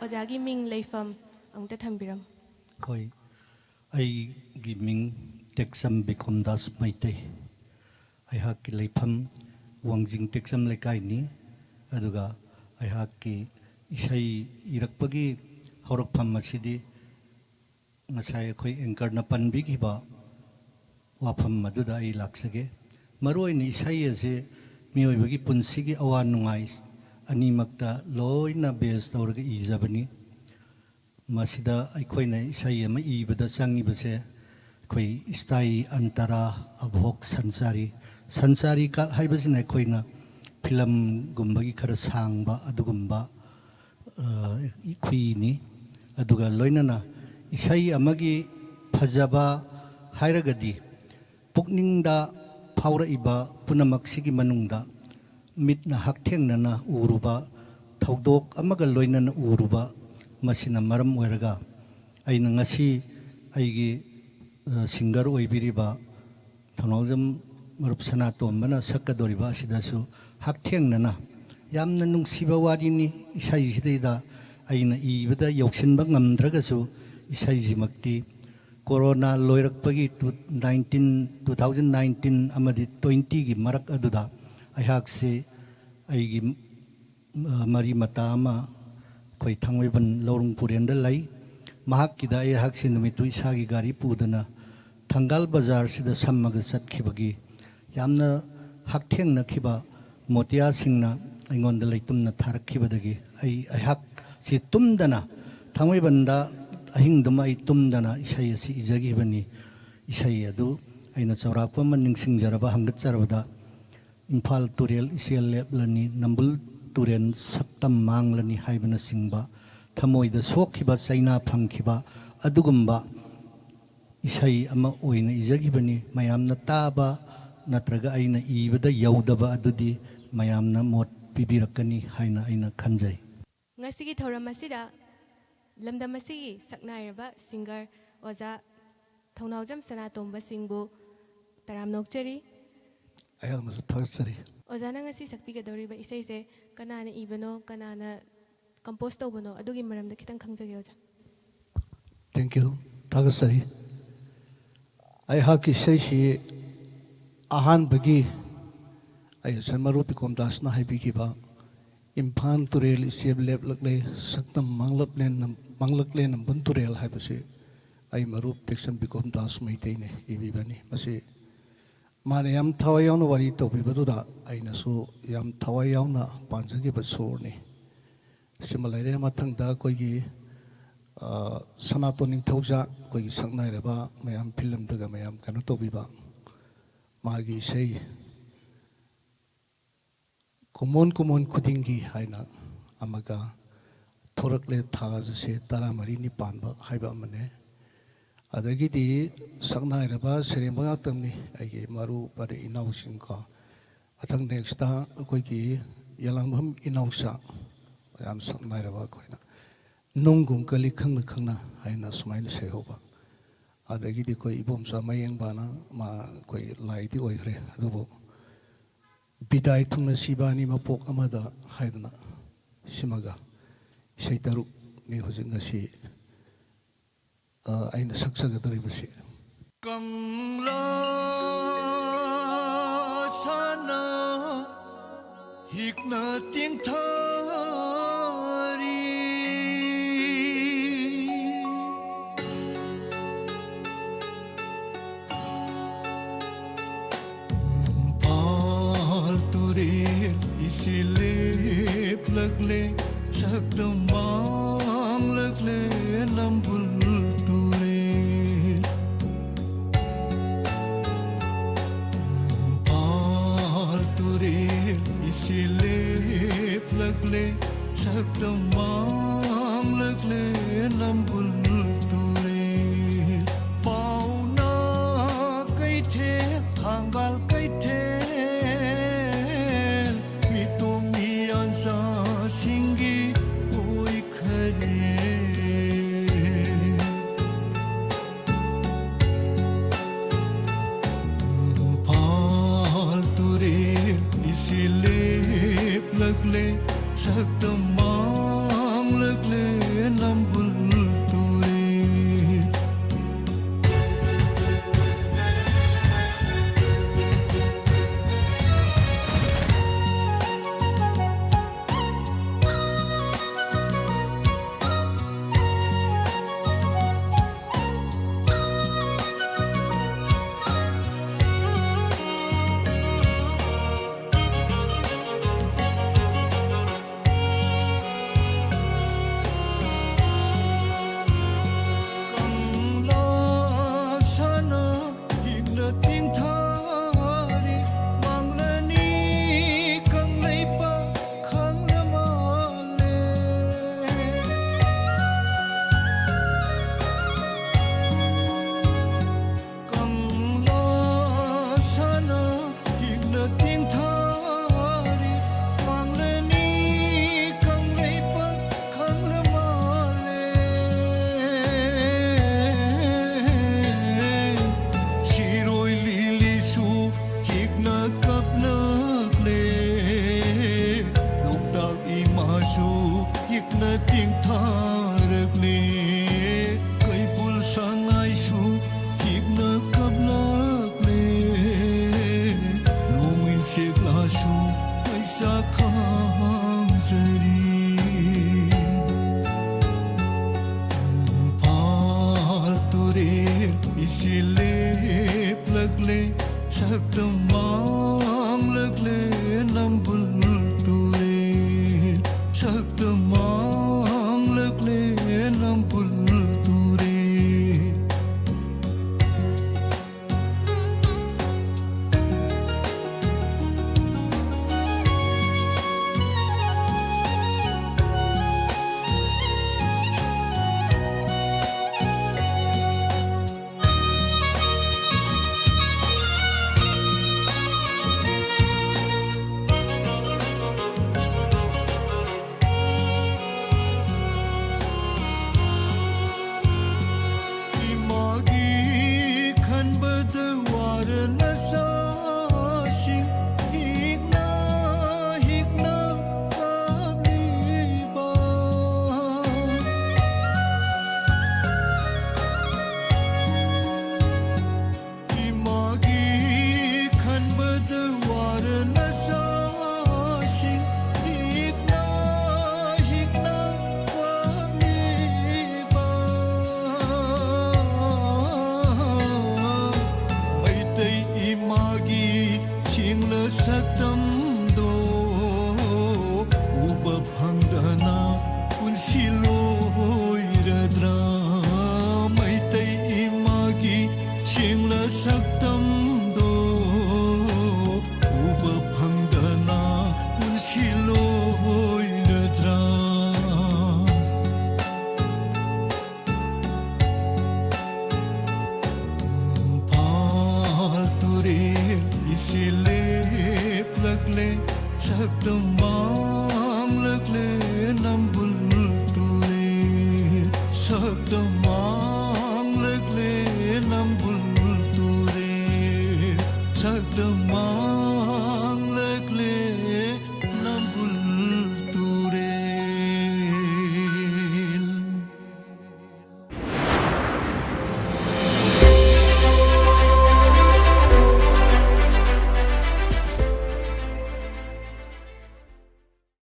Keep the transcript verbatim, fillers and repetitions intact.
ꯑꯣꯖꯥꯒꯤ ꯃꯤꯡ, ꯂꯩꯐꯝ ꯑꯃꯨꯛꯇ ꯊꯝꯕꯤꯔꯝꯃꯨ꯫ ꯍꯣꯏ, ꯑꯩꯒꯤ ꯃꯤꯡ ꯇꯦꯛꯆꯝ ꯕꯤꯀ꯭ꯔꯝꯗꯥꯁ ꯃꯩꯇꯩ꯫ ꯑꯩꯍꯥꯛꯀꯤ ꯂꯩꯐꯝ ꯋꯥꯡꯖꯤꯡ ꯇꯦꯛꯆꯝ ꯂꯩꯀꯥꯏꯅꯤ꯫ ꯑꯗꯨꯒ ꯑꯩꯍꯥꯛꯀꯤ ꯏꯁꯩ ꯏꯔꯛꯄꯒꯤ ꯍꯧꯔꯛꯐꯝ ꯑꯁꯤꯗꯤ ꯉꯁꯥꯏ ꯑꯩꯈꯣꯏ ꯑꯦꯡꯀꯔꯅ ꯄꯟꯕꯤꯈꯤꯕ ꯋꯥꯐꯝ ꯑꯗꯨꯗ ꯑꯩ ꯂꯥꯛꯆꯒꯦ꯫ ꯃꯔꯨꯑꯣꯏꯅ ꯏꯁꯩ ꯑꯁꯦ ꯃꯤꯑꯣꯏꯕꯒꯤ ꯄꯨꯟꯁꯤꯒꯤ ꯑꯋꯥ ꯅꯨꯡꯉꯥꯏ ꯑꯅꯤꯃꯛꯇ ꯂꯣꯏꯅ ꯕꯦꯖ ꯇꯧꯔꯒ ꯏꯖꯕꯅꯤ꯫ ꯃꯁꯤꯗ ꯑꯩꯈꯣꯏꯅ ꯏꯁꯩ ꯑꯃ ꯏꯕꯗ ꯆꯪꯉꯤꯕꯁꯦ ꯑꯩꯈꯣꯏ ꯁ꯭ꯇꯥꯏ, ꯑꯟꯇꯔꯥ, ꯑꯕꯣꯛ, ꯁꯟꯆꯥꯔꯤ꯫ ꯁꯟꯆꯥꯔꯤ ꯀ-, ꯍꯥꯏꯕꯁꯤꯅ ꯑꯩꯈꯣꯏꯅ ꯐꯤꯂꯝꯒꯨꯝꯕꯒꯤ ꯈꯔ ꯁꯥꯡꯕ ꯑꯗꯨꯒꯨꯝꯕ, ꯑ, ꯈꯨꯏꯅꯤ꯫ ꯑꯗꯨꯒ ꯂꯣꯏꯅꯅ ꯏꯁꯩ ꯑꯃꯒꯤ ꯐꯖꯕ ꯍꯥꯏꯔꯒꯗꯤ ꯄꯨꯛꯅꯤꯡꯗ ꯐꯥꯎꯔꯛꯏꯕ ꯄꯨꯝꯅꯃꯛꯁꯤꯒꯤ ꯃꯅꯨꯡꯗ ꯃꯤꯠꯅ ꯍꯛꯊꯦꯡꯅꯅ ꯎꯔꯨꯕ, ꯊꯧꯗꯣꯛ ꯑꯃꯒ ꯂꯣꯏꯅꯅ ꯎꯔꯨꯕ, ꯃꯁꯤꯅ ꯃꯔꯝ ꯑꯣꯏꯔꯒ ꯑꯩꯅ ꯉꯁꯤ ꯑꯩꯒꯤ, ꯑ, ꯁꯤꯡꯒꯔ ꯑꯣꯏꯕꯤꯔꯤꯕ ꯊꯧꯅꯥꯎꯖꯝ ꯃꯔꯨꯞ ꯁꯅꯥꯇꯣꯝꯕꯅ ꯁꯛꯀꯗꯧꯔꯤꯕ ꯑꯁꯤꯗꯁꯨ ꯍꯛꯊꯦꯡꯅꯅ ꯌꯥꯝꯅ ꯅꯨꯡꯁꯤꯕ ꯋꯥꯔꯤꯅꯤ꯫ ꯏꯁꯩꯁꯤꯗꯩꯗ ꯑꯩꯅ ꯏꯕꯗ ꯌꯧꯁꯤꯟꯕ ꯉꯝꯗ꯭ꯔꯒꯁꯨ ꯏꯁꯩꯁꯤꯃꯛꯇꯤ ꯀꯣꯔꯣꯅꯥ ꯂꯣꯏꯔꯛꯄꯒꯤ two, nineteen, two thousand nineteen ꯑꯃꯗꯤ ꯇ꯭ꯋꯦꯟꯇꯤꯒꯤ ꯃꯔꯛ ꯑꯗꯨꯗ ꯑꯩꯍꯥꯛꯁꯤ ꯑꯩꯒꯤ, ꯑ, ꯃꯔꯤ ꯃꯇꯥ ꯑꯃ ꯑꯩꯈꯣꯏ ꯊꯥꯡꯃꯩꯕꯟ ꯂꯧꯔꯨꯡ ꯄꯨꯔꯦꯟꯗ ꯂꯩ꯫ ꯃꯍꯥꯛꯀꯤꯗ ꯑꯩꯍꯥꯛꯁꯤ ꯅꯨꯃꯤꯠꯇꯨ ꯏꯁꯥꯒꯤ ꯒꯥꯔꯤ ꯄꯨꯗꯨꯅ ꯊꯪꯒꯥꯜ ꯕꯖꯥꯔꯁꯤꯗ ꯁꯝꯃꯒ ꯆꯠꯈꯤꯕꯒꯤ ꯌꯥꯝꯅ ꯍꯛꯊꯦꯡꯅꯈꯤꯕ ꯃꯣꯇꯤꯌꯥꯁꯤꯡꯅ ꯑꯩꯉꯣꯟꯗ ꯂꯩꯇꯨꯝꯅ ꯊꯥꯔꯛꯈꯤꯕꯗꯒꯤ ꯑꯩ, ꯑꯩꯍꯥꯛꯁꯤ ꯇꯨꯝꯗꯅ, ꯊꯥꯡꯃꯩꯕꯟꯗ ꯑꯍꯤꯡꯗꯨꯃ ꯑꯩ ꯇꯨꯝꯗꯅ ꯏꯁꯩ ꯑꯁꯤ ꯏꯖꯈꯤꯕꯅꯤ꯫ ꯏꯁꯩ ꯑꯗꯨ ꯑꯩꯅ ꯆꯥꯎꯔꯥꯛꯄ ꯑꯃ ꯅꯤꯡꯁꯤꯡꯖꯔꯕ, ꯍꯪꯒꯠꯆꯔꯕꯗ, "ꯏꯝꯐꯥꯜ ꯇꯨꯔꯦꯜ ꯏꯆꯦꯜ ꯂꯦꯞꯂꯅꯤ, ꯅꯝꯕꯨꯜ ꯇꯨꯔꯦꯜ ꯁꯛꯇꯝ ꯃꯥꯡꯂꯅꯤ" ꯍꯥꯏꯕꯅꯆꯤꯡꯕ ꯊꯃꯣꯏꯗ ꯁꯣꯛꯈꯤꯕ, ꯆꯩꯅꯥ ꯐꯪꯈꯤꯕ ꯑꯗꯨꯒꯨꯝꯕ ꯏꯁꯩ ꯑꯃ ꯑꯣꯏꯅ ꯏꯖꯈꯤꯕꯅꯤ꯫ ꯃꯌꯥꯝꯅ ꯇꯥꯕ ꯅꯠꯇ꯭ꯔꯒ ꯑꯩꯅ ꯏꯕꯗ ꯌꯧꯗꯕ ꯑꯗꯨꯗꯤ ꯃꯌꯥꯝꯅ ꯃꯣꯠ ꯄꯤꯕꯤꯔꯛꯀꯅꯤ ꯍꯥꯏꯅ ꯑꯩꯅ ꯈꯟꯖꯩ꯫ ꯉꯁꯤꯒꯤ ꯊꯧꯔꯝ ꯑꯁꯤꯗ ꯂꯝꯗꯝ ꯑꯁꯤꯒꯤ ꯁꯛꯅꯥꯏꯔꯕ ꯁꯤꯡꯒꯔ ꯑꯣꯖꯥ ꯊꯧꯅꯥꯎꯖꯝ ꯁꯅꯥꯇꯣꯝꯕ ꯁꯤꯡꯕꯨ ꯇꯔꯥꯝꯅ ꯑꯣꯛꯆꯔꯤ꯫ ꯑꯩꯍꯥꯛꯅꯁꯨ ꯊꯥꯒꯠꯆꯔꯤ꯫ ꯑꯣꯖꯥꯅ ꯉꯁꯤ ꯁꯛꯄꯤꯒꯗꯧꯔꯤꯕ ꯏꯁꯩꯁꯦ ꯀꯅꯥꯅ ꯏꯕꯅꯣ, ꯀꯅꯥꯅ ꯀꯝꯄꯣꯖ ꯇꯧꯕꯅꯣ, ꯑꯗꯨꯒꯤ ꯃꯔꯝꯗ ꯈꯤꯇꯪ ꯈꯪꯖꯒꯦ ꯑꯣꯖꯥ꯫ Thank you. ꯊꯥꯒꯠꯆꯔꯤ꯫ ꯑꯩꯍꯥꯛꯀꯤ ꯏꯁꯩꯁꯤ ꯑꯍꯥꯟꯕꯒꯤ ꯑꯩ ꯉꯁꯥꯏ ꯃꯔꯨꯞ ꯕꯤꯀꯣꯝ ꯗꯥꯁꯅ ꯍꯥꯏꯕꯤꯈꯤꯕ "ꯏꯝꯐꯥꯜ ꯇꯨꯔꯦꯜ ꯏꯆꯦꯞ ꯂꯦꯞꯂꯛꯂꯦ, ꯁꯛꯇꯝ ꯃꯥꯡꯂꯛꯂꯦ ꯅꯝ-, ꯃꯥꯡꯂꯛꯂꯦ ꯅꯝꯕꯨꯜ ꯇꯨꯔꯦꯜ" ꯍꯥꯏꯕꯁꯤ ꯑꯩ ꯃꯔꯨꯞ ꯇꯦꯛꯁꯝ ꯕꯤꯀꯣꯝ ꯗꯥꯁ ꯃꯩꯇꯩꯅ ꯏꯕꯤꯕꯅꯤ꯫ ꯃꯁꯤ ꯃꯥꯅ ꯌꯥꯝ ꯊꯋꯥꯏ ꯌꯥꯎꯅ ꯋꯥꯔꯤ ꯇꯧꯕꯤꯕꯗꯨꯗ ꯑꯩꯅꯁꯨ ꯌꯥꯝ ꯊꯋꯥꯏ ꯌꯥꯎꯅ ꯄꯥꯟꯖꯈꯤꯕ ꯁꯨꯔꯅꯤ꯫ ꯁꯤꯃ ꯂꯩꯔꯦ꯫ ꯃꯊꯪꯗ ꯑꯩꯈꯣꯏꯒꯤ, ꯑ, ꯁꯅꯥꯇꯣꯟ ꯅꯤꯡꯊꯧꯖꯥ, ꯑꯩꯈꯣꯏꯒꯤ ꯁꯛꯅꯥꯏꯔꯕ ꯃꯌꯥꯝ ꯐꯤꯂꯝꯗꯒ ꯃꯌꯥꯝ ꯀꯩꯅꯣ ꯇꯧꯕꯤꯕ, ꯃꯥꯒꯤ ꯏꯁꯩ "ꯀꯨꯃꯣꯟ ꯀꯨꯃꯣꯟ ꯈꯨꯗꯤꯡꯒꯤ" ꯍꯥꯏꯅ ꯑꯃꯒ, "ꯊꯣꯔꯛꯂꯦ ꯊꯥꯁꯦ ꯇꯔꯥꯃꯔꯤꯅꯤ ꯄꯥꯟꯕ" ꯍꯥꯏꯕ ꯑꯃꯅꯦ꯫ ꯑꯗꯒꯤꯗꯤ ꯁꯛꯅꯥꯏꯔꯕ ꯁꯩꯔꯦꯡꯕ ꯉꯥꯛꯇꯅꯤ ꯑꯩꯒꯤ ꯃꯔꯨꯞ ꯑꯗꯩ ꯏꯅꯥꯎꯁꯤꯡꯀꯣ꯫ ꯃꯊꯪ ꯅꯦꯛꯁꯇ ꯑꯩꯈꯣꯏꯒꯤ ꯌꯦꯂꯥꯡꯕꯝ ꯏꯅꯥꯎꯆꯥ, ꯌꯥꯝ ꯁꯛꯅꯥꯏꯔꯕ ꯑꯩꯈꯣꯏꯅ "ꯅꯨꯡꯒꯨꯝ ꯀꯜꯂꯤ ꯈꯪꯅ ꯈꯪꯅ" ꯍꯥꯏꯅ ꯁꯨꯃꯥꯏꯅ ꯁꯩꯍꯧꯕ꯫ ꯑꯗꯒꯤꯗꯤ ꯑꯩꯈꯣꯏ ꯏꯕꯣꯝꯆꯥ ꯃꯌꯦꯡꯕꯅ, ꯃꯥ ꯑꯩꯈꯣꯏ ꯂꯥꯏꯗꯤ ꯑꯣꯏꯈ꯭ꯔꯦ, ꯑꯗꯨꯕꯨ "ꯕꯤꯗꯥꯏ ꯊꯨꯡꯅꯁꯤ ꯏꯕꯥꯅꯤ ꯃꯄꯣꯛ ꯑꯃꯗ" ꯍꯥꯏꯗꯅ ꯁꯤꯃꯒ, ꯏꯁꯩ ꯇꯔꯨꯛꯅꯤ ꯍꯧꯖꯤꯛ ꯉꯁꯤ, ꯑ, ꯑꯩꯅ ꯁꯛꯆꯒꯗꯧꯔꯤꯕꯁꯤ꯫ ꯀꯪꯂꯥ ꯁꯥꯟꯅ ꯍꯤꯛꯅ ꯇꯤꯡꯊꯔꯤ꯫ ꯏꯝꯐꯥꯜ ꯇꯨꯔꯦꯜ ꯏꯆꯦꯜ ꯂꯦꯞꯂꯛꯂꯦ, ꯁꯛꯇꯝ ꯃꯥꯡꯂꯛꯂꯦ ꯅꯝꯕꯨꯜ ꯇꯨꯔꯦꯜ꯫ ꯏꯝꯐꯥꯜ ꯇꯨꯔꯦꯜ ꯏꯆꯦꯜ ꯂꯦꯞꯂꯛꯂꯦ, ꯁꯛꯇꯝ ꯃꯥꯡꯂꯛꯂꯦ ꯅꯝꯕꯨꯜ ꯇꯨꯔꯦꯜ꯫ ꯄꯥꯎꯅ ꯀꯩꯊꯦꯜ, ꯊꯥꯡꯒꯥꯜ ꯀꯩꯊꯦꯜ, ꯃꯤꯇꯣꯞ ꯃꯤꯌꯥꯟꯆꯥꯁꯤꯡꯒꯤ ꯑꯣꯏꯈꯔꯦ꯫ ꯏꯝꯐꯥꯜ ꯇꯨꯔꯦꯜ ꯏꯆꯦꯜ ꯂꯦꯞꯂꯛꯂꯦ, ꯁꯛꯇꯝ ꯃꯥꯡ ꯃꯥꯡꯂꯛꯂꯦ ꯅꯝꯕꯨꯜ ꯇꯨꯔꯦꯜ, ꯁꯛꯇꯝ